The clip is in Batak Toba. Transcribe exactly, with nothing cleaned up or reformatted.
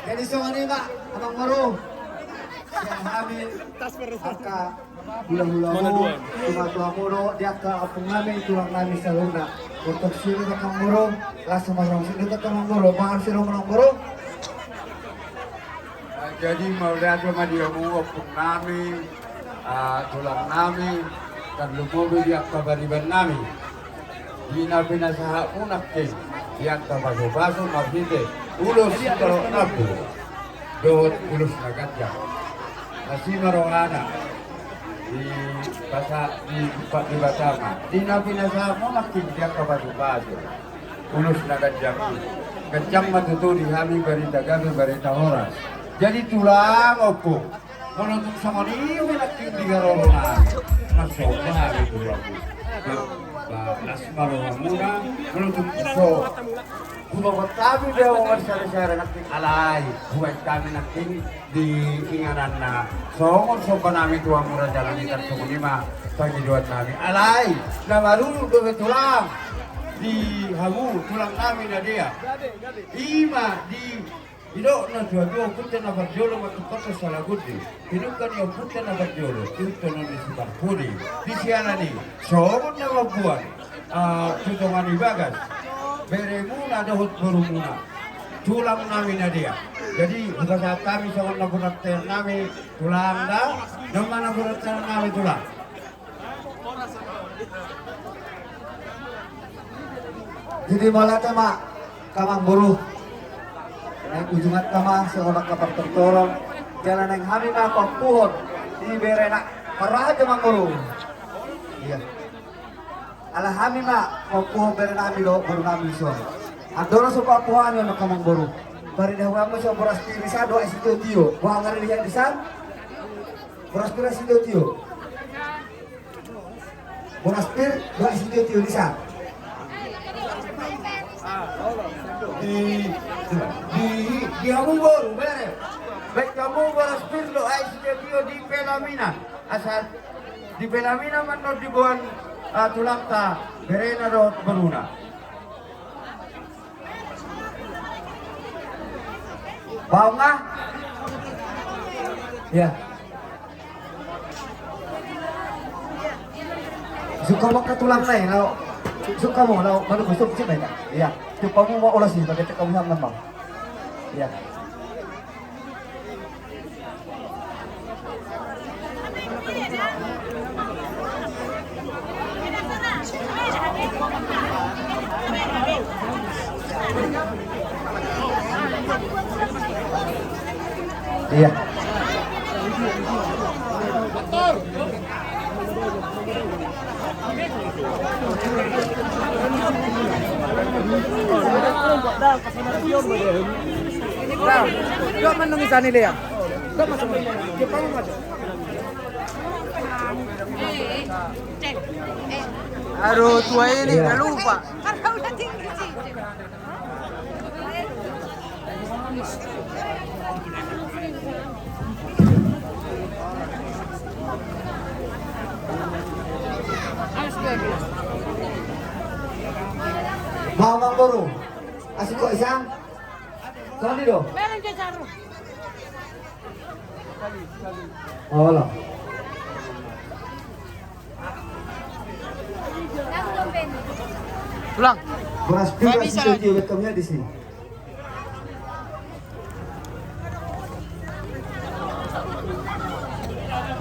Jadi songon i ma, amang boru. Sian hami angka hulahulamu, tumatuamu dohot di angka ompung nami, tulang nami saluhutna. Untuk sini amang boru, langsung ma songon i, amang boru, bahen sini amang boru. Ah, jadi mauliate ma di hamu ompung nami, ah, tulang nami, tarlumobi di angka pariban nami. Di na pinasahatmu nangkin, di angka pasupasu marhite ulos sitorop na umboto dohot ulos na ganjang. Asi ma rohana di pasa-, di pa-, di Debata ma. Di na pinasahatmu nangkin, di angka pasupasu ulos na ganjang i. Ganjang ma tutu di hami barita gabe, barita horas. Jadi tulang, ompung, molo tung songon i pe nangkin di haroro nami, marsomba hami tu rohamu. Ba-, ba-, las ma rohamuna, molo tung so hudokkon hami be, o, marsere-sere nangkin, alai hubaen hami nangkin di ingananna songon somba nami tu hamu raja nami, tar songon i ma pangidoan nami. Alai na marurung dope tulang di hamu tulang nami na dea, i ma di didok natuatua: Ompunta na parjolo manungkun sala gonde, pinungka ni ompunta na parjolo ihuthon ni siparpudi. Di siala ni i, songon na mamboan, ah, tu tonga ni bagas beremuna dohot borumuna, tulang nami na dea. Jadi hupasahat hami songon na burhat nami, tulang, da. Nunga na burhat nami, tulang. Jadi mauliate ma, amang boru. Naeng ujunganta ma songon angka partortoron, jala naeng hami ma paampuhon di bere na parraja, amang boru. Iya. Ala hami ma paampuhon bere nami dohot boru nami dison. Andorang so paampuhon hami, amang boru, paridahon ma dison boras pir dison dohot aek sitiotio. Boha nunga ro di hita dison? Boras pir, aek sitiotio. Boras pir dohot aek sitiotio dison. Di, di, di hamu boru, bere, baen hamu boras pir dohot aek sitiotio di pelaminan. Asa di pelaminan ma annon diboan, ah, tulangta berena dohot boruna. Baen ma. Iya. Sungkun ma angka tulang nai, laho. Sungkun ma, laho, baru masuk sini, ya. Iya. Cukup kamu mau ulas ini, pakai cek kamu sama, Bang. Iya. Iya. Aduh, tua ini, iya, udah lupa. Mau, Bang Boru. Asik kok, Isang. Tadi dong. Olo. Tulang. Boras pir, boras pir, di sini.